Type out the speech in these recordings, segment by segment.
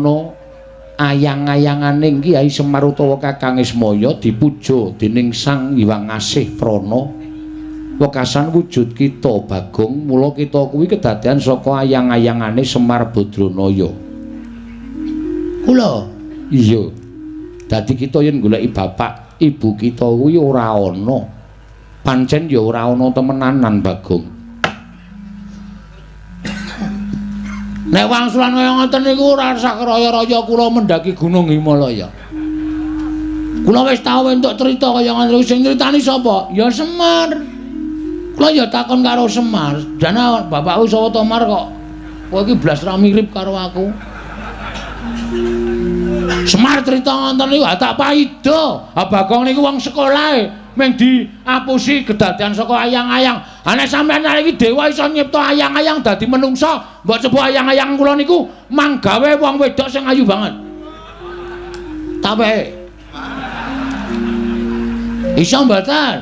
ana ayang-ayangane Kyai Semar utawa Kakang Ismaya dipuja dening Sang Hyang Asih Prana. Wekasan wujud kita Bagong, mula kita kuwi kedadean saka ayang-ayangane Semar Badranaya. Kula iya. Dadi kita yen goleki bapak ibu kita kuwi ora ana. Pancen ya ora ana temenanan Bagong. Nek wangsulan kaya ngoten niku ora usah raya-raya kula mendaki Gunung Himalaya. Kula wis tau entuk crita kaya ngoten niku, sing nyritani sapa? Ya Semar. Kula ya takon karo Semar, "Dana bapakku sapa to Mar kok kowe iki blas ra mirip karo aku?" Semar crita ngoten niku tak paida. Ha Bagong niku wong sekolahe mung diapusi kedadean saka ayang-ayang. Ha nek sampeyan iki dewa iso nyipta ayang-ayang dadi menungsa, mbok coba ayang-ayang kula niku manggawe wong wedok sing ayu banget. Tawe. Iso mboten?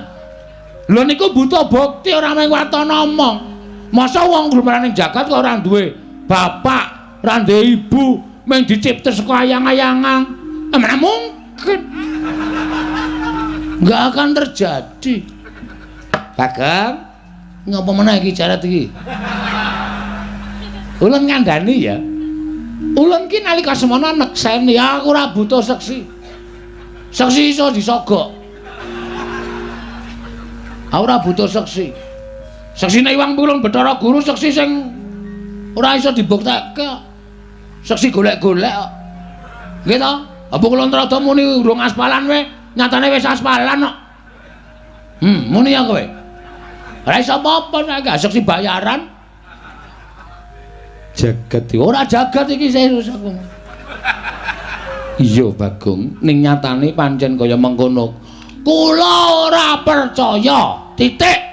Lho niku butuh bukti ora mung waton omong. Masa wong gumraning jagat kok ora duwe bapak, ora duwe ibu, mung dicipta saka ayang-ayangan. Mana mungkin. Enggak akan terjadi. Bagong, ngapa meneh iki jarat iki? Ulun ngandani ya. Ulun ki nalika semono nekseni aku ora butuh seksi. Seksi iso disogok. Aku ora butuh seksi. Seksine Iwang Pulung Bathara Guru seksi sing ora iso dibuktekke. Seksi golek-golek kok. Nggih to? Apa kula nrada muni urung aspalan we, nyatane wis aspalan kok. Muni ya kowe. Ora iso apa-apa nek gak seksi bayaran. Jagat iki ora jagat iki serius aku. Iya Bagong, ning nyatane pancen kaya mengkono. Kula ora percaya. Titik.